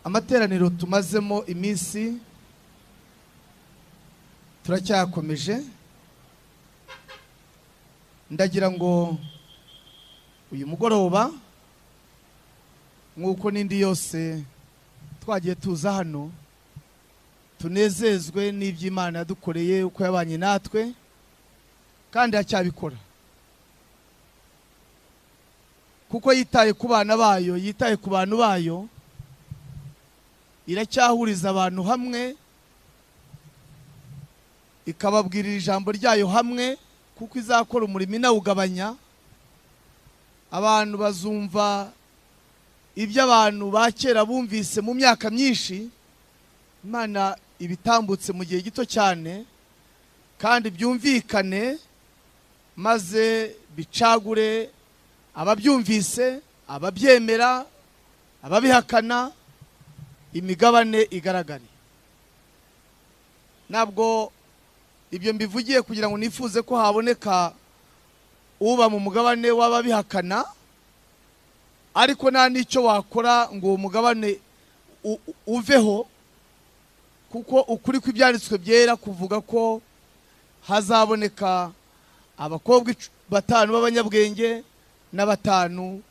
Amateraniro tumazemo iminsi turacyakomeje. Ndagira ngo uyu mugoroba, nk'uko n'indi yose twagiye tuza hano, tunezezwe n'iby'Imana yadukoreye, uko yabanye natwe kandi acyabikora, kuko yitaye ku bana bayo, yitaye ku bantu bayo. Iracyahuriza abantu hamwe, ikababwirira ijambo ryayo hamwe, kuko izakora umurimo inawugabanya. Abantu bazumva ibyo abantu ba kera bumvise mu myaka myinshi, Imana ibitambutse mu gihe gito cyane, kandi byumvikane, maze bicagure ababyumvise, ababyemera, ababihakana, imigabane igaragare. Ntabwo ibyo mbivugiye kugira ngo nifuze ko haboneka uba mu mugabane w'ababihakana, ariko nta n'icyo wakora ngo uwo mugabane uveho, kuko ukuri kw'ibyanditswe byera kuvuga ko hazaboneka abakobwa batanu b'abanyabwenge na batanu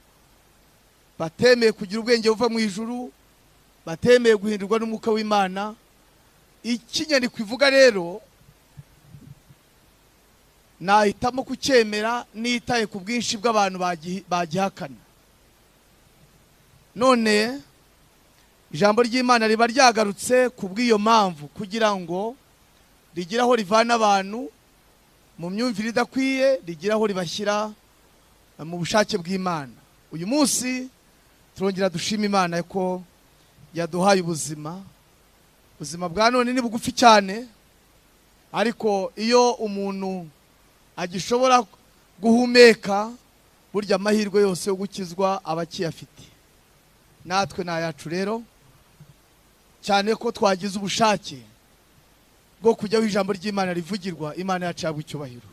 batemeye kugira ubwenge buva mu ijuru, batemeye guhindurwa n'umwuka w'Imana. Ikinyandiko ivuga rero nahitamo kucyemera nitaye ku bwinshi bw'abantu bagihakana. None ijambo ry'Imana riba ryagarutse ku bw'iyo mpamvu, kugira ngo rigire aho rivana abantu mu myumvire idakwiye, rigire aho ribashyira mu bushake bw'Imana. Uyu munsi turongera dushima Imana ko yaduhaye ubuzima. Ubuzima bwa none ni bugufi cyane, ariko iyo umuntu agishobora guhumeka, burya amahirwe yose yo gukizwa aba akiyafite. Natwe ni ayacu rero, cyane ko twagize ubushake bwo kujyaho ijambo ry'Imana rivugirwa. Imana yacu yabwa icyubahiro.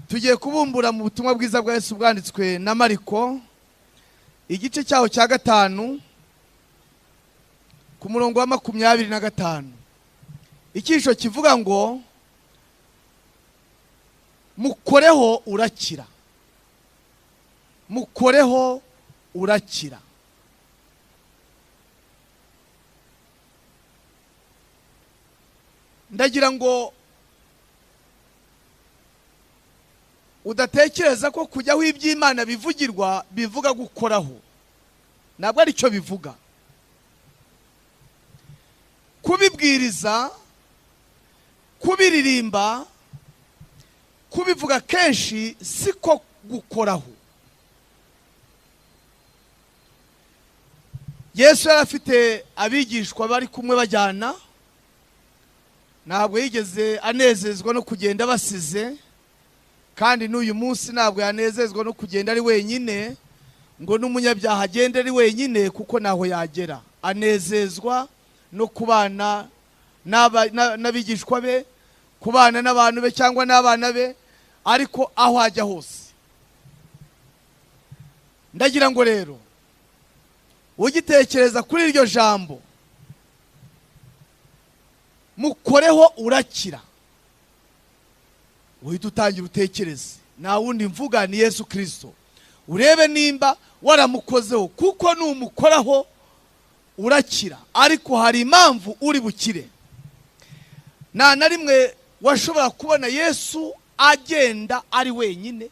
Tugiye kubumbura mu butumwa bwiza bwa Yesu bwanditswe na Mariko, igice cyaho cya 5 ku murongo wa 25. Icyisho kivuga ngo mukoreho urakira, mukoreho urakira. Ndagira ngo udatekereza ko kujyaho iby'Imana bivugirwa bivuga gukoraho. Ntabwo aricyo bivuga. Kubibwiriza, kubiririmba, kubivuga kenshi siko gukoraho. Yesu yari afite abigishwa bari kumwe bajyana, ntabwo yigeze anezezwa no kugenda basize, kandi n'uyu munsi ntabwo yanezezwa no kugenda ari wenyine, ngo n'umunyabyaha agende ari wenyine, kuko naho yagera. Anezezwa no kubana n'abigishwa be, kubana n'abantu be cyangwa n'abana be, ariko aho ajya hose. Ndagira ngo rero ugitekereza kuri iryo jambo mukoreho urakira, uhita utangira utekereze, nta wundi mvuga ni Yesu Kristo. Urebe nimba waramukozeho, kuko numukoraho urakira, ariko hari impamvu uri bukire. Nta na rimwe washobora kubona Yesu agenda ari wenyine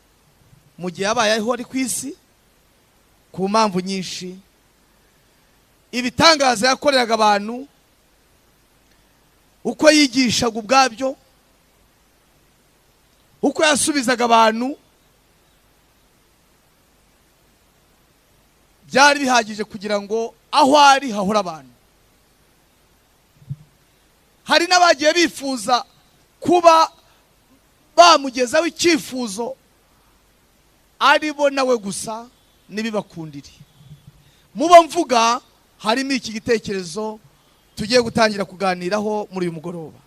mu gihe yabayeho ari ku isi, ku mpamvu nyinshi. Ibitangaza yakoreraga abantu, uko yigishaga ubwabyo, uko yasubizaga abantu, byari bihagije kugira ngo aho ari hahora abantu. Hari n'abagiye bifuza kuba bamugezaho icyifuzo ari bo nawe gusa n'ibibakundire. Mubo mvuga harimo iki gitekerezo tugiye gutangira kuganiraho muri uyu mugoroba.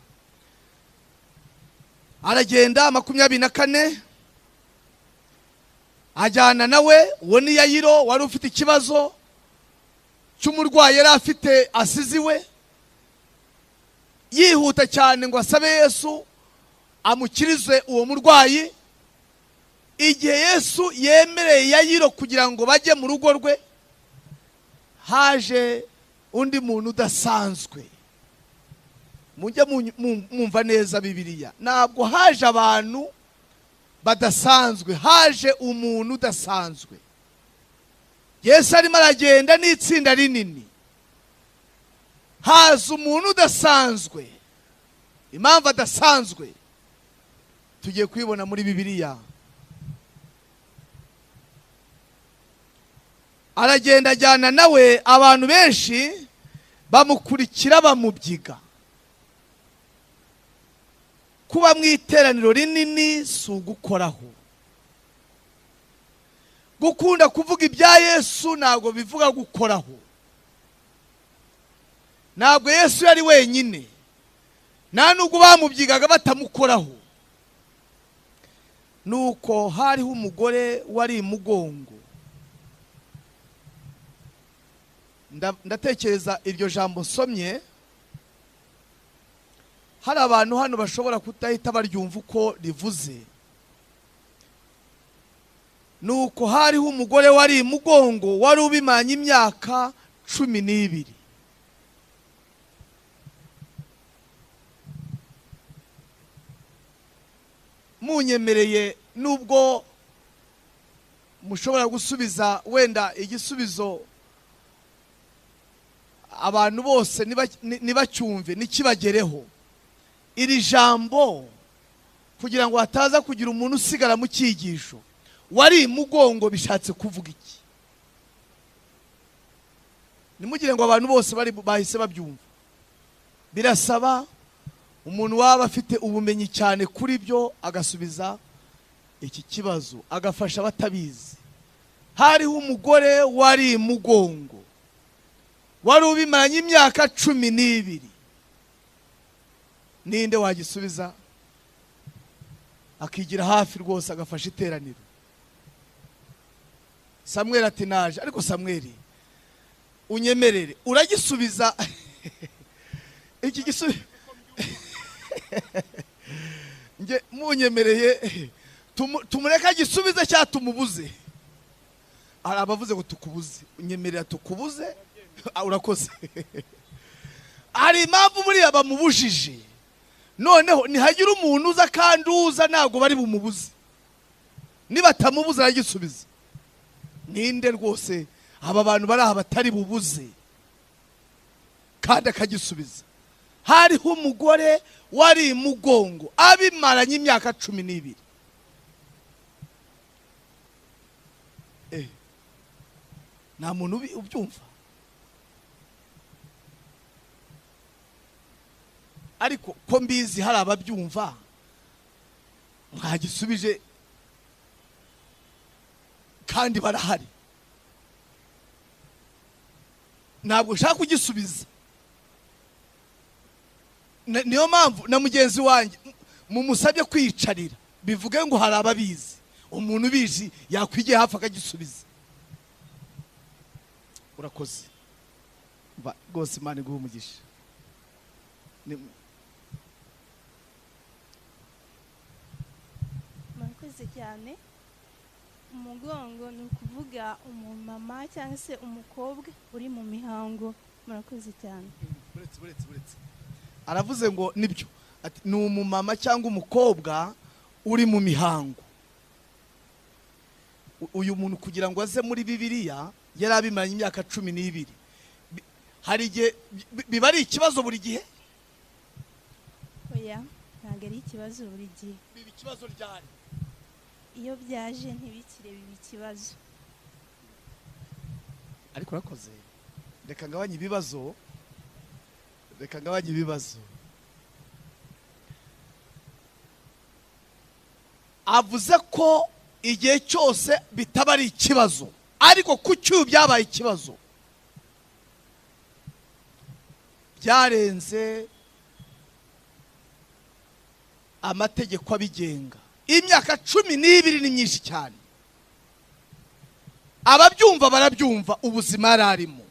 Aragenda 24 ajyana nawe, uwo ni Yayiro wari ufite ikibazo. cy'umurwayi yari afite asize iwe, yihuta cyane ngo asabe Yesu amukirize uwo murwayi. Igihe Yesu yemereye Yayiro kugira ngo bajye mu rugo rwe, haje undi muntu udasanzwe. Mujye mwumva neza Bibiliya, ntabwo haje abantu badasanzwe, haje umuntu udasanzwe. Yesu arimo aragenda n'itsinda rinini, haza umuntu udasanzwe. Impamvu adasanzwe tugiye kuyibona muri Bibiliya. Aragenda ajyana nawe, abantu benshi bamukurikira bamubyiga. Kuba mu iteraniro rinini si ugukoraho. Gukunda kuvuga ibya Yesu ntabwo bivuga gukoraho. Ntabwo Yesu yari wenyine, nta nubwo bamubyigaga batamukoraho. Nuko hariho umugore wari imugongo. Ndatekereza iryo jambo nsomye hari abantu hano bashobora kudahita baryumva uko rivuze. Nuko hariho umugore wari imugongo, wari ubimanye imyaka 12. Munyemereye, nubwo mushobora gusubiza wenda igisubizo abantu bose ntibacyumve, ntikibagereho, iri jambo kugira ngo hataza kugira umuntu usigara mu cyigisho, wari imugongo bishatse kuvuga iki? Ntimugire ngo abantu bose bari bahise babyumva. Birasaba umuntu waba afite ubumenyi cyane kuri byo agasubiza iki kibazo, agafasha abatabizi. Hariho umugore wari imugongo, wari ubimaranye imyaka 12. Ninde wagisubiza akigira hafi rwose agafasha iteraniro? Samweli ati naje. Ariko Samweli unyemerere, uragisubiza iki gisubizo? Nge munyemereye tumureka agisubize cyangwa tumubuze? Hari abavuze ngo tukubuze. Unyemerera tukubuze? Urakoze. Hari impamvu buriya bamubujije. Noneho nihagira umuntu uza kandi uza, ntabwo bari bumubuze. Nibatamubuza aragisubiza. Ninde rwose aba bantu bari aha batari bubuze kandi akagisubiza? Hariho umugore wari imugongo abimaranye imyaka 12. Nta muntu ubyumva. Ariko ko mbizi hari ababyumva, mwagisubije kandi barahari. Ntabwo nshaka kugisubiza. Niyo mpamvu na mugenzi wanjye mumusabye kwiyicarira, bivuge ngo hari ababizi. Umuntu ubizi yakwigiye hafi akagisubiza. Urakoze rwose, Imana iguhe umugisha. Murakoze cyane. Umugongo ni ukuvuga umumama cyangwa se umukobwa uri mu mihango. Murakoze cyane. Buretse, buretse, buretse. Aravuze ngo nibyo, ati ni umumama cyangwa umukobwa uri mu mihango. Uyu muntu kugira ngo aze muri Bibiliya yari abimaranye imyaka 12. Hari igihe biba ari ikibazo buri gihe? Oya, ntabwo ari ikibazo buri gihe. Biba ikibazo ryari? Iyo byaje ntibikire biba ikibazo. Ariko urakoze. Reka ngabanye ibibazo. Reka ngabanye ibibazo. Avuze ko igihe cyose bitaba ari ikibazo, ariko kuki ubu byabaye ikibazo? Byarenze amategeko abigenga. Imyaka 12 ni myinshi cyane. Ababyumva barabyumva ubuzima yari arimo.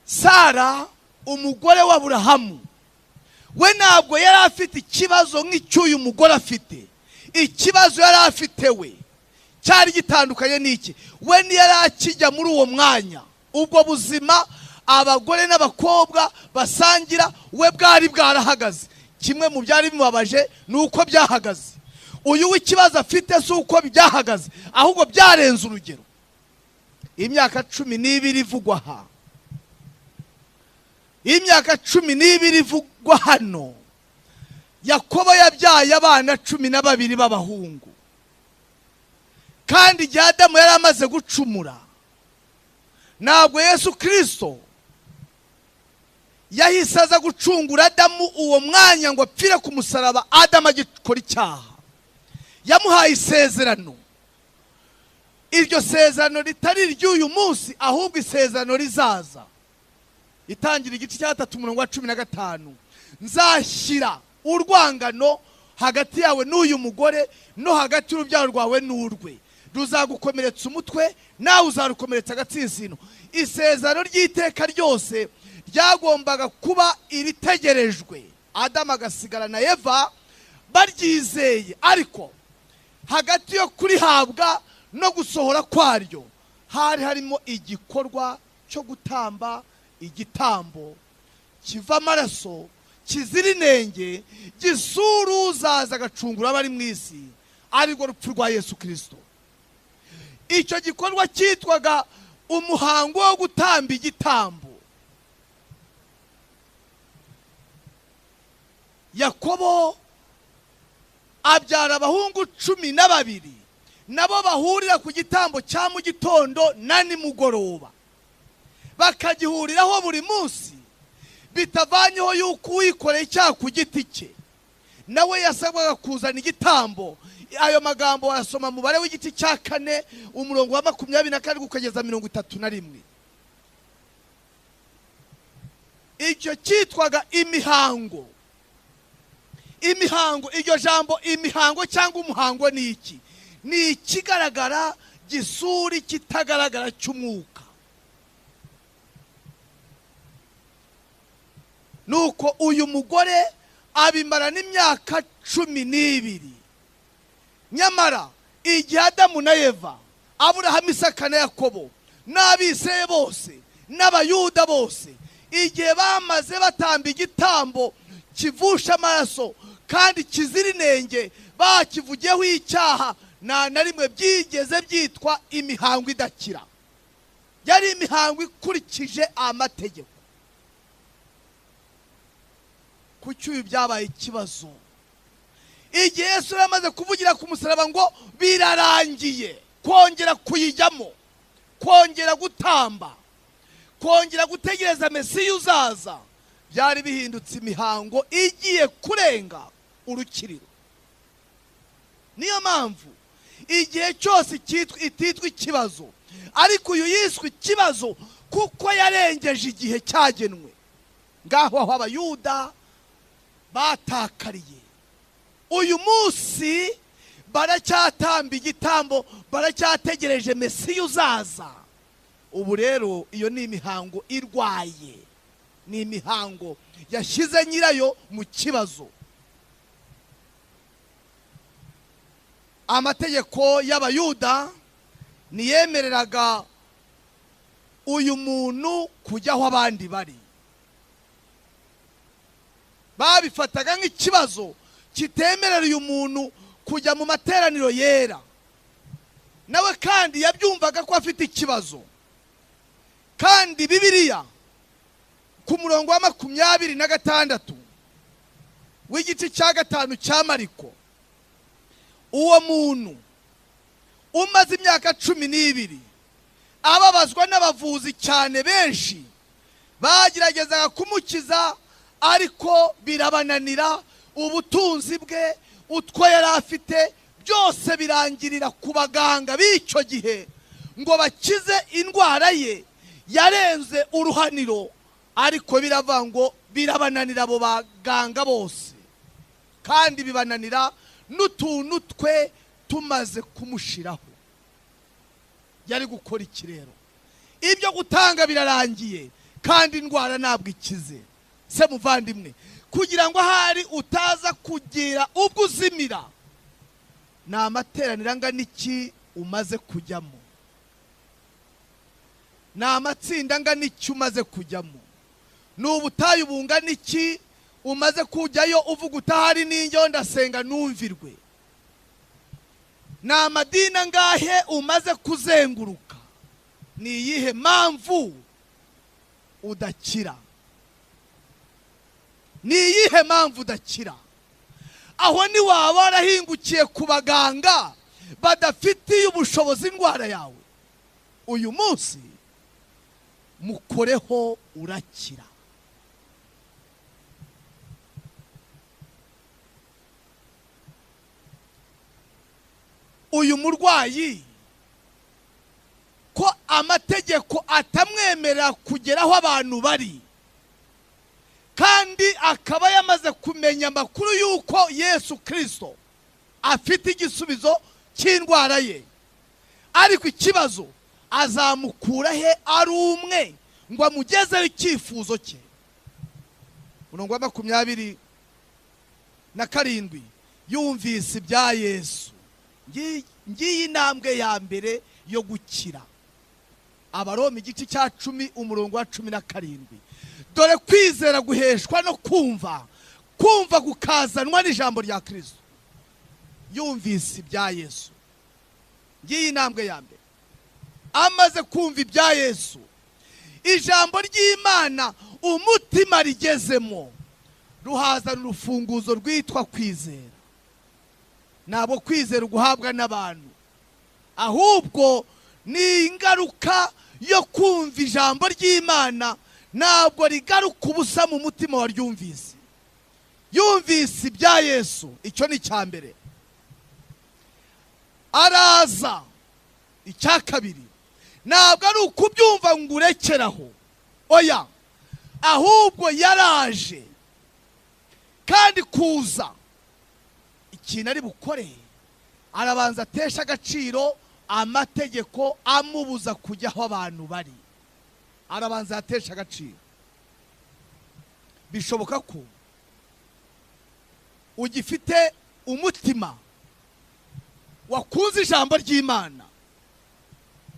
Sara umugore wa Aburahamu we ntabwo yari afite ikibazo nk'icy'uyu mugore afite. Ikibazo yari afite we cyari gitandukanye n'iki. We ntiyari akijya muri uwo mwanya, ubwo buzima abagore n'abakobwa basangira we bwari bwarahagaze. Kimwe mu byari bimubabaje ni uko byahagaze. Uyu w'ikibazo afite si uko byahagaze, ahubwo byarenze urugero. Imyaka 12 ivugwa aha, imyaka 12 ivugwa hano, Yakobo yabyaye abana 12 b'abahungu. Kandi igihe Adamu yari amaze gucumura, ntabwo Yesu Kirisito yahise aza gucungura Adamu uwo mwanya ngo apfire ku musaraba. Adamu agikora icyaha, yamuhaye isezerano. Iryo sezerano ritari iry'uyu munsi, ahubwo isezerano rizaza. Itangira igice cya 3 umurongo wa 15: nzashyira urwangano hagati yawe n'uyu mugore, no hagati y'urubyaro rwawe n'urwe, ruzagukomeretsa umutwe, nawe uzarukomeretsa agatsinsino. Isezerano ry'iteka ryose ryagombaga kuba iritegerejwe, Adamu agasigara na Eva baryizeye. Ariko hagati yo kurihabwa no gusohora kwaryo hari harimo igikorwa cyo gutamba igitambo kiva amaraso, kizira inenge, gisura uzaza agacungura abari mu isi, arirwo rupfu rwa Yesu Kirisito. Icyo gikorwa cyitwaga umuhango wo gutamba igitambo. Yakobo abyara abahungu 12, nabo bahurira ku gitambo cya mu gitondo na nimugoroba, bakagihuriraho buri munsi, bitavanyeho yuko uwikoreye icyaha ku giti cye nawe yasabwaga kuzana igitambo. Ayo magambo wayasoma mubare w'igice cya 4 umurongo wa 27 ukageza 31. Icyo cyitwaga imihango. Imihango, iryo jambo imihango cyangwa umuhango ni iki? Ni ikigaragara gisura ikitagaragara cy'umwuka. Nuko uyu mugore abimara n'imyaka 12. Nyamara igihe Adamu na Eva, Aburahamu, Isaka na Yakobo n'abiseye bose n'Abayuda bose, igihe bamaze batamba igitambo kivusha amaraso kandi kizira inenge, bakivugiyeho icyaha, nta na rimwe byigeze byitwa imihango idakira. Yari imihango ikurikije amategeko. Kuki uyu byabaye ikibazo? Igihe Yesu yamaze kuvugira ku musaraba ngo birarangiye, kongera kuyijyamo, kongera gutamba, kongera gutegereza Mesiya uzaza, byari bihindutse imihango igiye kurenga urukiriro. Niyo mpamvu igihe cyose ititwa ikibazo, ariko uyu yiswe ikibazo kuko yarengeje igihe cyagenwe. Ngaho aho Abayuda batakariye, uyu munsi baracyatamba igitambo, baracyategereje Mesiya uzaza. Ubu rero iyo ni imihango irwaye, ni imihango yashyize nyirayo mu kibazo. Amategeko y'Abayuda niyemereraga uyu muntu kujya aho abandi bari. Babifataga nk'ikibazo kitemerera uyu muntu kujya mu materaniro yera. Nawe kandi yabyumvaga ko afite ikibazo. Kandi Bibiliya ku murongo wa 26 w'igice cya 5 cya Mariko, uwo muntu umaze imyaka 12 ababazwa n'abavuzi cyane benshi bageragezaga kumukiza, ariko birabananira. Ubutunzi bwe, utwo yari afite byose birangirira ku baganga b'icyo gihe ngo bakize indwara ye yarenze uruhaniro, ariko birava ngo birabananira abo baganga bose, kandi bibananira n'utuntu twe tumaze kumushiraho. Yari gukora iki rero? Ibyo gutanga birarangiye, Kandi indwara ntabwo ikize. Se muvandimwe, kugira ngo ahari utaza kugira ubwo uzimira, ni amateraniro angana iki umaze kujyamo? Ni amatsinda angana iki umaze kujyamo? Ni ubutayu bungana iki umaze kujyayo uvuga utahari n'injyo ndasenga numvirwe? Ni amadini angahe umaze kuzenguruka? Ni iyihe mpamvu udakira? Ni iyihe mpamvu udakira? Aho ni waba warahingukiye ku baganga badafitiye ubushobozi indwara yawe. Uyu munsi mukoreho urakira. Uyu murwayi ko amategeko atamwemerera kugeraho abantu bari, kandi akaba yamaze kumenya amakuru y'uko Yesu Kristo afite igisubizo cy'indwara ye, ariko ikibazo azamukura he ari umwe ngo amugezeho icyifuzo cye? Umurongo wa 27, yumvise ibya Yesu. Ngiyi intambwe ya mbere yo gukira. Abaroma igice cya 10 umurongo wa 17. Dore kwizera guheshwa no kumva, kumva gukazanwa n'ijambo rya Kristo. Yumvise ibya Yesu. Ngiyi intambwe ya mbere. Amaze kumva ibya Yesu, ijambo ry'Imana umutima rigezemo ruhazana urufunguzo rwitwa kwizera. Ntabwo kwizera guhabwa n'abantu, ahubwo ni ingaruka yo kumva ijambo ry'Imana. Ntabwo rigaruka ubusa mu mutima waryumvise. Yumvise ibya Yesu, icyo ni icya mbere. Araza. Icya kabiri, ntabwo ari ukubyumva ngo urekeraho, oya, ahubwo yaraje. Kandi kuza ikintu ari bukore, arabanza atesha agaciro amategeko amubuza kujya aho abantu bari. Arabanza atesha agaciro. Bishoboka ko ugifite umutima wakunze ijambo ry'Imana,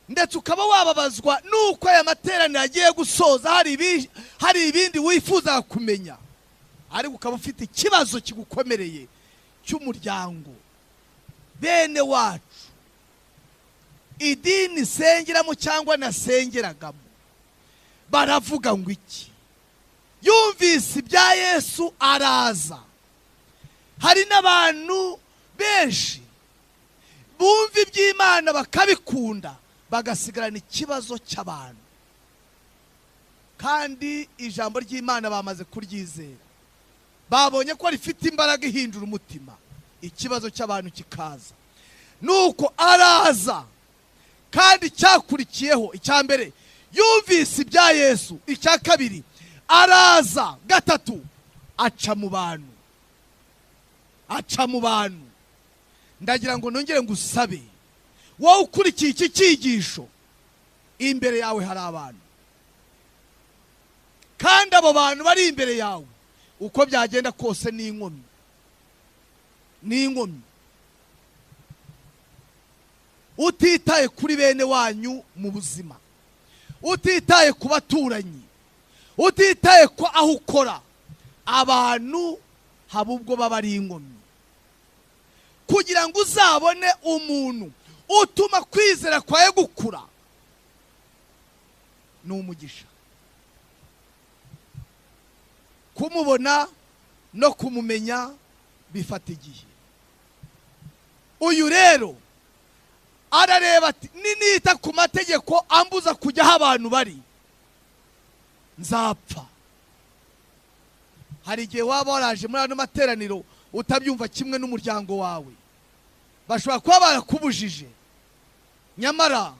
ndetse ukaba wababazwa nuko aya materaniro agiye gusoza hari ibindi wifuza kumenya, ariko ukaba ufite ikibazo kigukomereye cy'umuryango, bene wacu, idini sengeramo cyangwa nasengeragamo, baravuga ngo iki? Yumvise ibya Yesu araza. Hari n'abantu benshi bumva iby'Imana bakabikunda, bagasigarana ikibazo cy'abantu, kandi ijambo ry'Imana bamaze kuryizera, babonye ko rifite imbaraga ihindura umutima. Ikibazo cy'abantu kikaza. Nuko araza. Kandi cyakurikiyeho, icya mbere yumvise ibya Yesu, icya kabiri araza, gatatu aca mu bantu. Aca mu bantu. Ndagira ngo nongere ngusabe, wowe ukurikiye iki cyigisho, imbere yawe hari abantu, kandi abo bantu bari imbere yawe uko byagenda kose ni inkomyi, ni inkomyi. Utitaye kuri bene wanyu mu buzima, utitaye ku baturanyi, utitaye ko aho ukora, abantu haba ubwo baba ari inkomyi. Kugira ngo uzabone umuntu utuma kwizera kwawe gukura ni umugisha. Kumubona no kumumenya bifata igihe. Uyu rero arareba ati ninita ku mategeko ambuza kujya aho abantu bari nzapfa. Hari igihe waba waraje muri ano materaniro utabyumva kimwe n'umuryango wawe, bashobora kuba barakubujije. Nyamara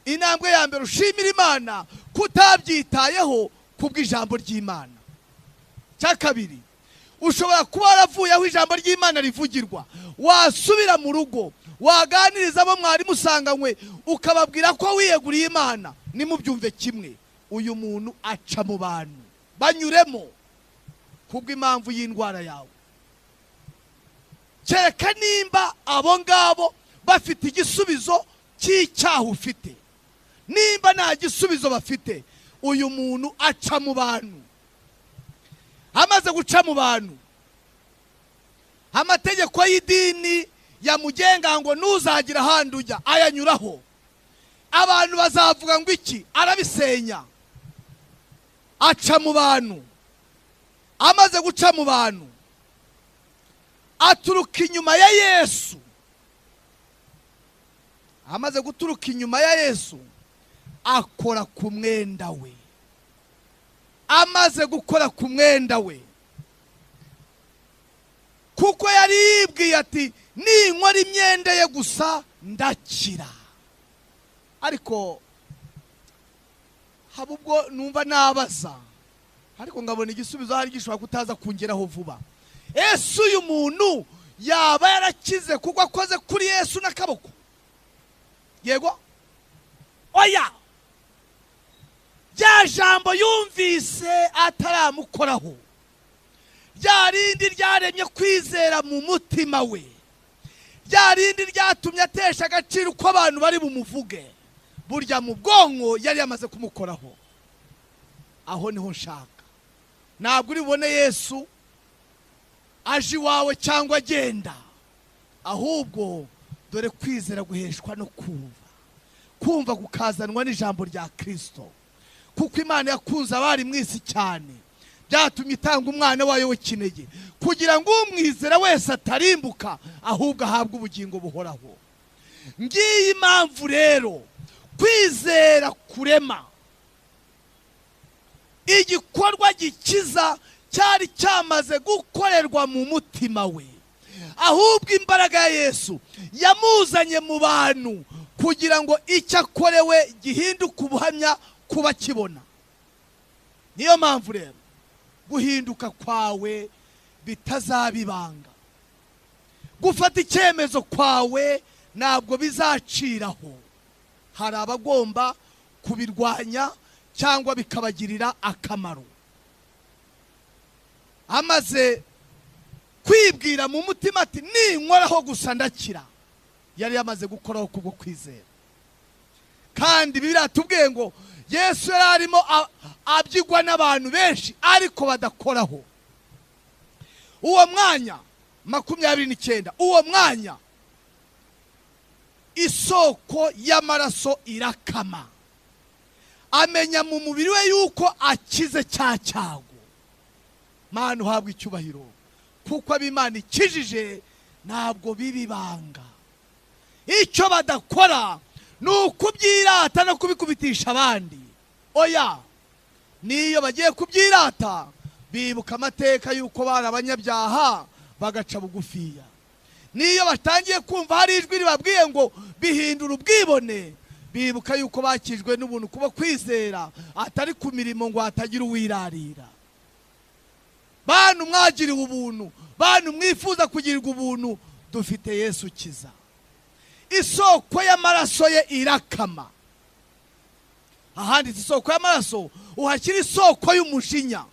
intambwe ya mbere ushimira Imana kutabyitayeho kubw'ijambo ry'Imana. Cya kabiri, ushobora kuba waravuye aho ijambo ry'Imana rivugirwa, wasubira mu rugo waganiriza abo mwari musanganywe ukababwira ko wiyeguriye Imana, nimubyumve kimwe, Uyu muntu aca mu bantu, banyuremo kubw'impamvu y'indwara yawe. Kereka nimba abo ngabo bafite igisubizo cy'icyaha ufite. Nimba nta gisubizo bafite, uyu muntu aca mu bantu. Amaze guca mu bantu, amategeko y'idini yamugenga ngo ntuzagira ahandi ujya, ayanyuraho. Abantu bazavuga ngo iki? Arabisenya. Aca mu bantu. Amaze guca mu bantu, aturuka inyuma ya Yesu. Amaze guturuka inyuma ya Yesu, akora ku mwenda we. Amaze gukora ku mwenda we, kuko yari yibwiye ati ninkora imyenda ye gusa ndakira. Ariko haba ubwo numva nabaza, ariko ngabona igisubizo hari gishobora kutaza kungeraho vuba. Ese uyu muntu yaba yarakize kuko akoze kuri Yesu n'akaboko? Yego, oya. Rya jambo yumvise ataramukoraho, rya rindi ryaremye kwizera mu mutima we, rya rindi ryatumye atesha agaciro uko abantu bari bumuvuge, burya mu bwonko yari yamaze kumukoraho. Aho niho nshaka. Ntabwo uri bubone Yesu aje iwawe cyangwa agenda, ahubwo dore kwizera guheshwa no kumva, kumva kukazanwa n'ijambo rya Kristo. Kuko Imana yakunze abari mu isi cyane, byatumye itanga umwana wayo w'ikinege, kugira ngo umwizera wese atarimbuka, ahubwo ahabwe ubugingo buhoraho. Ngiyi impamvu rero kwizera kurema igikorwa gikiza cyari cyamaze gukorerwa mu mutima we, ahubwo imbaraga ya Yesu yamuzanye mu bantu kugira ngo icyo akorewe gihinduke ubuhamya kuba kibona. Niyo mpamvu rero guhinduka kwawe bitazaba ibanga, gufata icyemezo kwawe ntabwo bizaciraho. Hari abagomba kubirwanya cyangwa bikabagirira akamaro. Amaze kwibwira mu mutima ati ninkoraho gusa ndakira, yari yamaze gukoraho kubwo kwizera. Kandi biratubwiye ngo Yesu yari arimo abyigwa n'abantu benshi ariko badakoraho. Uwo mwanya 29, uwo mwanya isoko y'amaraso irakama, amenya mu mubiri we yuko akize cya cyago. Mana uhabwe icyubahiro, kuko ab'Imana ikijije ntabwo bibibanga. Icyo badakora ni ukubyirata no kubikubitisha abandi. Oya, niyo bagiye kubyirata bibuka amateka yuko bari abanyabyaha bagaca bugufiya. Niyo batangiye kumva hari ijwi ribabwiye ngo bihindura ubwibone, bibuka yuko bakijwe n'ubuntu kuba kwizera, atari ku mirimo ngo hatagira uwirarira. Bantu mwagiriwe ubuntu, bantu mwifuza kugirirwa ubuntu, dufite Yesu ukiza. Isoko y'amaraso ye irakama. Ahanditse isoko y'amaraso, uhashyira isoko y'umujinya,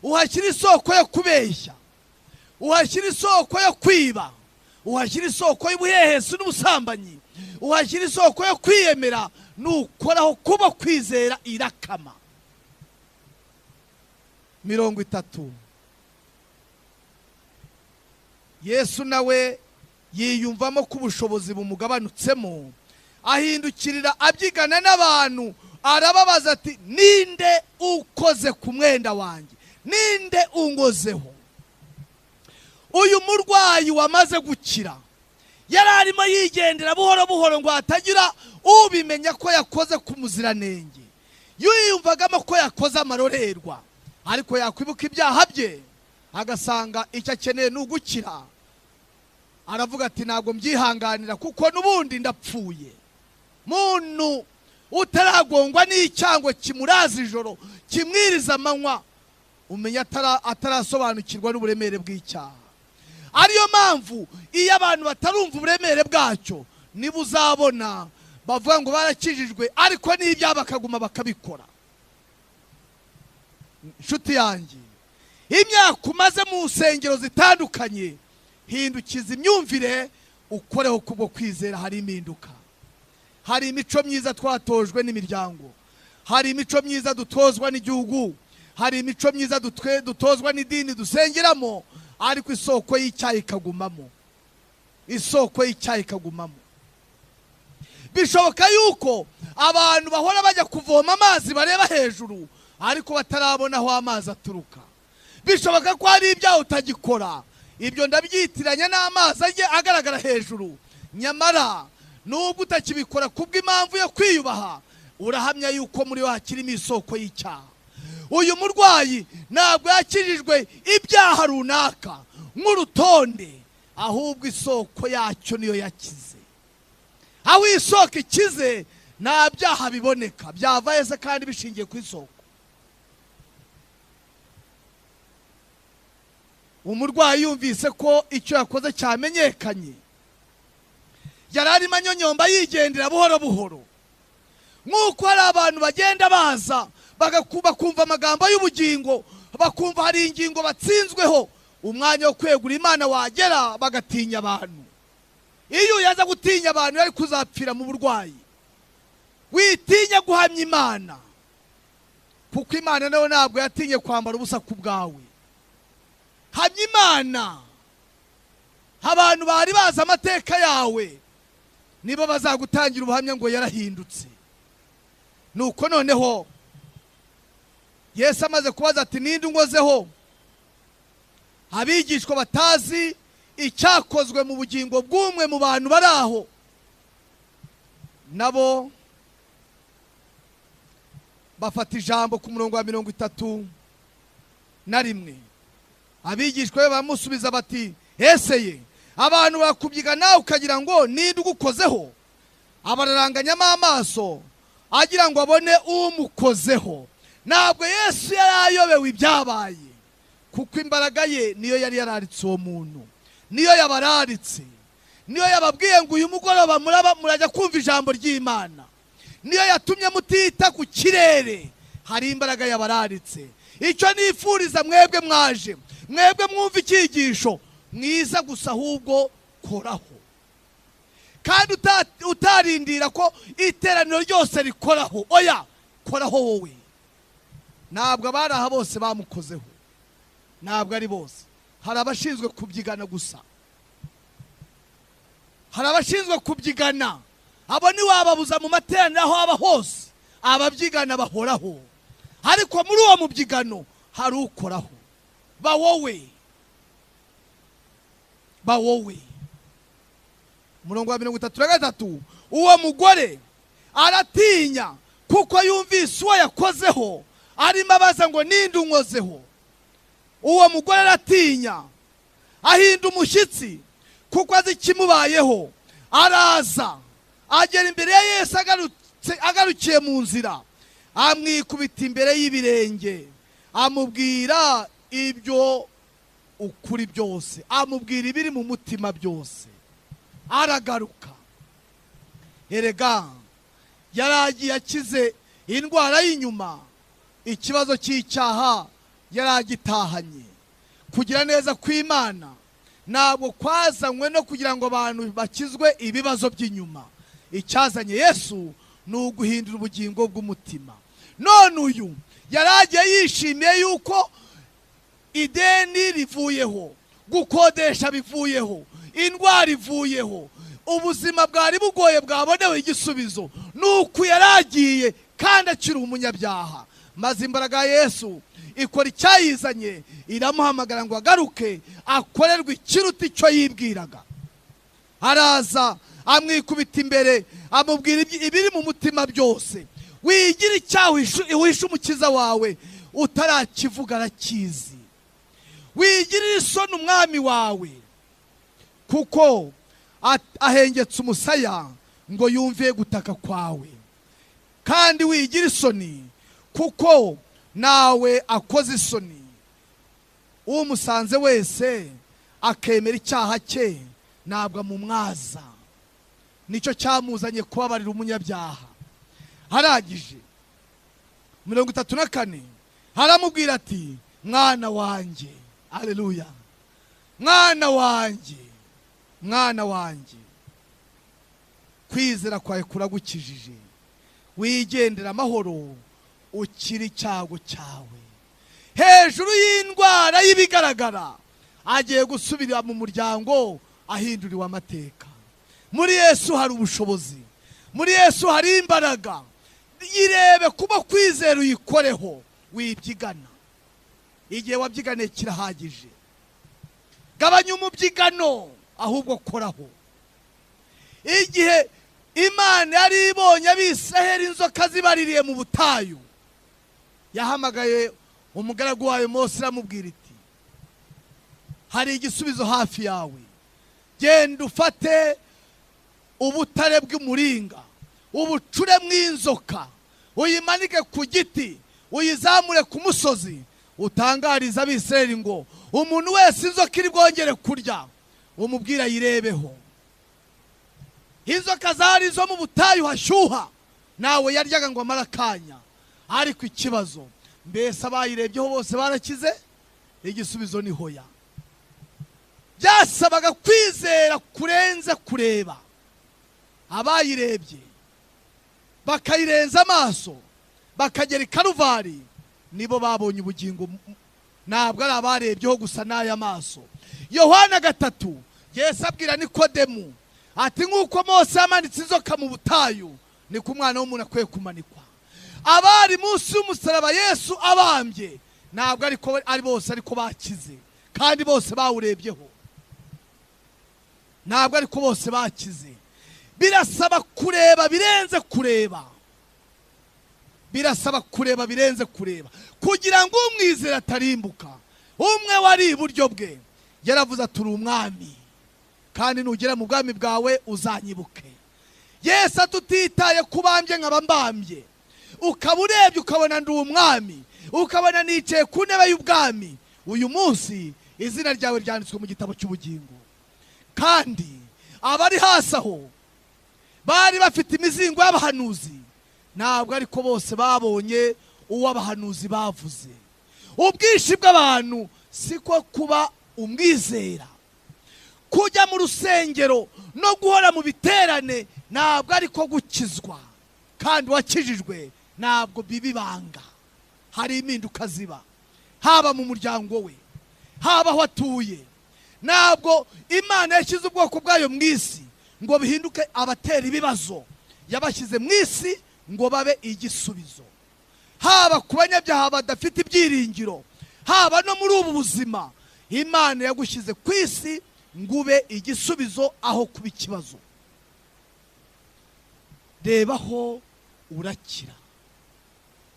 uhashyira isoko yo kubeshya, uhashyira isoko yo kwiba, uhashyira isoko y'ubuhehesi n'ubusambanyi, uhashyira isoko yo kwiyemera. Nukoraho kuba kwizera irakama. 30. Yesu nawe yiyumvamo ko ubushobozi bumugabanutsemo, ahindukirira abyigana n'abantu, arababaza ati ninde ukoze ku mwenda wanjye? Ninde ungozeho? Uyu murwayi wamaze gukira yari arimo yigendera buhoro buhoro ngo hatagira ubimenya ko yakoze ku muziranenge. Yiyumvagamo ko yakoze amarorerwa, ariko yakwibuka ibyaha bye agasanga icyo akeneye ni ugukira. Aravuga ati ntabwo mbyihanganira kuko n'ubundi ndapfuye. Muntu utaragongwa n'icyango kimuraza ijoro kimwiriza amanywa, umenya atarasobanukirwa n'uburemere bw'icyaha. Ariyo mpamvu iyo abantu batarumva uburemere bwacyo, niba uzabona Bavuga ngo barakijijwe, ariko n'ibyaha bakaguma bakabikora. Inshuti yanjye, imyaka umaze mu nsengero zitandukanye, hindukiza imyumvire, ukoreho kubwo kwizera. Hari impinduka, hari imico myiza twatojwe n'imiryango, hari imico myiza dutozwa n'igihugu, hari imico myiza dutozwa n'idini dusengeramo, ariko isoko y'icyaha ikagumamo, isoko y'icyaha ikagumamo. Bishoboka yuko abantu bahora bajya kuvoma amazi bareba hejuru, ariko batarabona aho amazi aturuka. Bishoboka ko hari ibyaha utagikora, ibyo ndabyitiranya n'amazi ajye agaragara hejuru, nyamara nubwo utakibikora kubw'impamvu yo kwiyubaha, urahamya yuko muri we hakirimo isoko y'icyaha. Uyu murwayi ntabwo yakijijwe ibyaha runaka nk'urutonde, ahubwo isoko yacyo niyo yakize. Aho isoko ikize nta byaha biboneka, byava heza kandi bishingiye ku isoko. Umurwayi yumvise ko icyo yakoze cyamenyekanye, yari arimo anyonyomba yigendera buhoro buhoro. Nk'uko hari abantu bagenda baza bakumva amagambo y'ubugingo, bakumva hari ingingo batsinzweho, umwanya wo kwegura Imana wagera bagatinya abantu. Iyo yaza gutinya abantu yari kuzapfira mu burwayi. Witinya guhamya Imana, kuko Imana nawe ntabwo yatinye kwambara ubusa ku bwawe. Hamya Imana. Abantu bari bazi amateka yawe nibo bazagutangira ubuhamya ngo yarahindutse. Nuko noneho Yesu amaze kubaza ati ninde ungozeho, abigishwa batazi icyakozwe mu bugingo bw'umwe mu bantu bari aho, nabo bafata ijambo ku murongo wa 31. Abigishwa be bamusubiza bati eseye abantu bakubyiga nawe ukagira ngo ninde ugukozeho? Abararanganyamo amaso agira ngo abone umukozeho. Ntabwo Yesu yari ayobewe ibyabaye, kuko imbaraga ye niyo yari yararitse uwo muntu, niyo yabararitse, niyo yababwiye ngo uyu mugoroba murajya kumva ijambo ry'Imana, niyo yatumye mutita ku kirere. Hari imbaraga yabararitse. Icyo nifuriza mwebwe mwaje, mwebwe mwumva icyigisho mwiza gusa, ahubwo koraho. Kandi utarindira ko iteraniro ryose rikoraho, oya, koraho wowe. Ntabwo abari aha bose bamukozeho, ntabwo ari bose. Hari abashinzwe kubyigana gusa, hari abashinzwe kubyigana. Abo ntiwababuza mu materaniro aho aba hose, ababyigana bahoraho. Ariko muri uwo mubyigano hari ukoraho. Ba wowe, ba wowe. Umurongo wa 33, uwo mugore aratinya kuko yumvise uwo yakozeho arimo abaza ngo ninde unkozeho. Uwo mugore aratinya, ahinda umushyitsi kuko azi ikimubayeho. Araza agera imbere ya Yesu agarukiye mu nzira, amwikubita imbere y'ibirenge, amubwira ibyo ukuri byose, amubwira ibiri mu mutima byose. Aragaruka. Erega yaragiye akize indwara y'inyuma, ikibazo cy'icyaha yaragitahanye. Kugira neza kw'Imana ntabwo kwazanywe no kugira ngo abantu bakizwe ibibazo by'inyuma. Icyazanye Yesu ni uguhindura ubugingo bw'umutima. None uyu yaragiye yishimiye yuko ideni rivuyeho, gukodesha bivuyeho, indwara ivuyeho, ubuzima bwari bugoye bwabonewe igisubizo. Nuko yaragiye kandi akiri umunyabyaha. Maze imbaraga ya Yesu ikora icyayizanye, iramuhamagara ngo agaruke akorerwe ikiruta icyo yibwiraga. Araza amwikubita imbere, amubwira ibiri mu mutima byose. Wigira icyaha uhisha umukiza wawe, utarakivuga arakizi. Wigirira isoni umwami wawe, kuko ahengetse umusaya ngo yumve gutaka kwawe. Kandi wigira isoni kuko nawe akoze isoni. Umusanze wese akemera icyaha cye ntabwo amumwaza. Nicyo cyamuzanye kubabarira umunyabyaha. Harangije 34 haramubwira ati mwana wanjye, haleluya, mwana wanjye, mwana wanjye, kwizera kwawe kuragukijije, wigendera amahoro, ukiri icyago cyawe. Hejuru y'indwara y'ibigaragara agiye gusubira mu muryango ahinduriwe amateka. Muri Yesu hari ubushobozi, muri Yesu hari imbaraga. Yirebe kuba kwizera uyikoreho, wibyigana. Igihe wabyiganiye kirahagije. Gabanya umubyigano, ahubwo koraho. Igihe Imana yari ibonye Abisiraheli inzoka zibaririye mu butayu, yahamagaye umugaragu wayo Mose iramubwira iti hari igisubizo hafi yawe, genda ufate ubutare bw'umuringa ubucure mw'inzoka, uyimanike ku giti, uyizamure ku musozi, utangariza Abisiraheli ngo umuntu wese inzoka iri bwongere kurya umubwira ayirebeho. Inzoka zari zo mu butayu hashyuha, nawe yaryaga ngo amara akanya. Ariko ikibazo, mbese abayirebyeho bose barakize? Igisubizo ni hoya. Byasabaga kwizera kurenze kureba. Abayirebye bakayirenza amaso bakagera i Karuvari nibo babonye ubugingo, ntabwo ari abarebyeho gusa n'aya maso. Yohana 3 Yesu abwira Nikodemu ati nk'uko Mose yamanitse inzoka mu butayu, niko umwana w'umuntu akwiye kumanikwa. Abari munsi y'umusaraba Yesu abambye ntabwo ariko ari bose ariko bakize, kandi bose bawurebyeho. Ntabwo ariko bose bakize. Birasaba kureba birenze kureba. Birasaba kureba birenze kureba kugira ngo umwizera atarimbuka. Umwe wari iburyo bwe yaravuze ati uri umwami, kandi nugera mu bwami bwawe uzanyibuke. Yesu atutitaye kubambye nkaba mbambye, ukaba urebye ukabona ndi umwami, ukabona nicaye ku ntebe y'ubwami, uyu munsi izina ryawe ryanditswe mu gitabo cy'ubugingo. Kandi abari hasi aho bari bafite imizingo y'abahanuzi, ntabwo ariko bose babonye uwo abahanuzi bavuze. Ubwinshi bw'abantu siko kuba umwizera. Kujya mu rusengero no guhora mu biterane ntabwo ariko gukizwa, kandi wakijijwe ntabwo bibibanga. Hari impinduka ziba, haba mu muryango we, haba aho atuye. Ntabwo Imana yashyize ubwoko bwayo mu isi ngo bihinduke abatera ibibazo, yabashyize mu isi ngo babe igisubizo. Haba ku banyabyaha badafite ibyiringiro, haba no muri ubu buzima, Imana yagushyize ku isi ngo ube igisubizo aho kuba ikibazo. Rebaho urakira.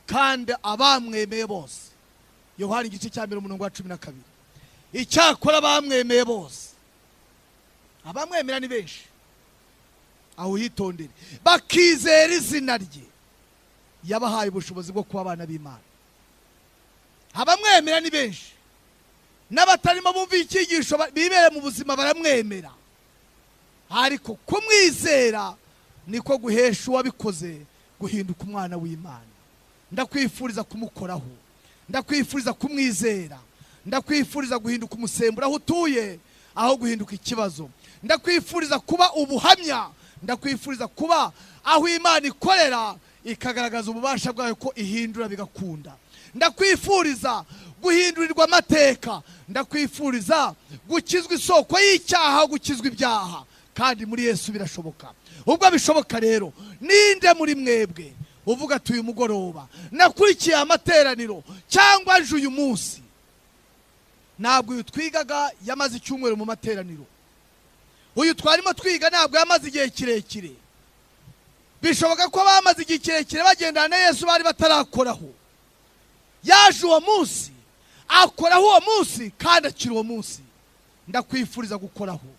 Kandi abamwemeye bose, Yohana igice cya 1 umurongo wa 12, icyakora abamwemeye bose, abamwemera ni benshi, aho hitondere, bakizera izina rye, yabahaye ubushobozi bwo kuba abana b'Imana. Abamwemera ni benshi, n'abatarimo bumva icyigisho bibere mu buzima baramwemera, ariko kumwizera niko guhesha uwabikoze guhinduka umwana w'Imana. Ndakwifuriza kumukoraho, ndakwifuriza kumwizera, ndakwifuriza guhinduka umusemburo aho utuye aho guhinduka ikibazo. Ndakwifuriza kuba ubuhamya, ndakwifuriza kuba aho Imana ikorera ikagaragaza ububasha bwayo ko ihindura bigakunda. Ndakwifuriza guhindurirwa amateka, ndakwifuriza gukizwa isoko y'icyaha, gukizwa ibyaha, kandi muri Yesu birashoboka. Ubwo bishoboka rero, ninde muri mwebwe uvuga ati uyu mugoroba nakurikiye amateraniro cyangwa nje uyu munsi? Ntabwo uyu twigaga yamaze icyumweru mu materaniro, uyu twarimo twiga ntabwo yamaze igihe kirekire. Bishoboka ko bamaze igihe kirekire bagendana na Yesu bari batarakoraho. Yaje uwo munsi, akoraho uwo munsi, kandi akira uwo munsi. Ndakwifuriza gukoraho,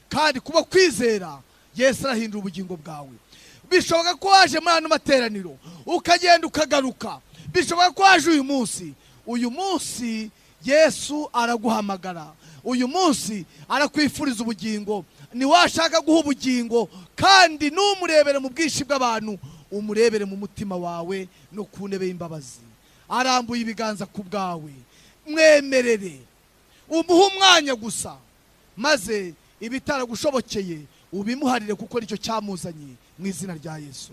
kandi kuba kwizera Yesu arahindura ubugingo bwawe. Bishoboka ko waje muri ano materaniro ukagenda ukagaruka, bishoboka ko waje uyu munsi. Uyu munsi Yesu araguhamagara, uyu munsi arakwifuriza ubugingo, Niwashaka guha ubugingo, kandi numurebere mu bwinshi bw'abantu, umurebere mu mutima wawe no ku ntebe y'imbabazi. Arambuye ibiganza ku bwawe, mwemerere umuhe umwanya gusa, maze ibitaragushobokeye ubimuharire, kuko nicyo cyamuzanye, mu izina rya Yesu.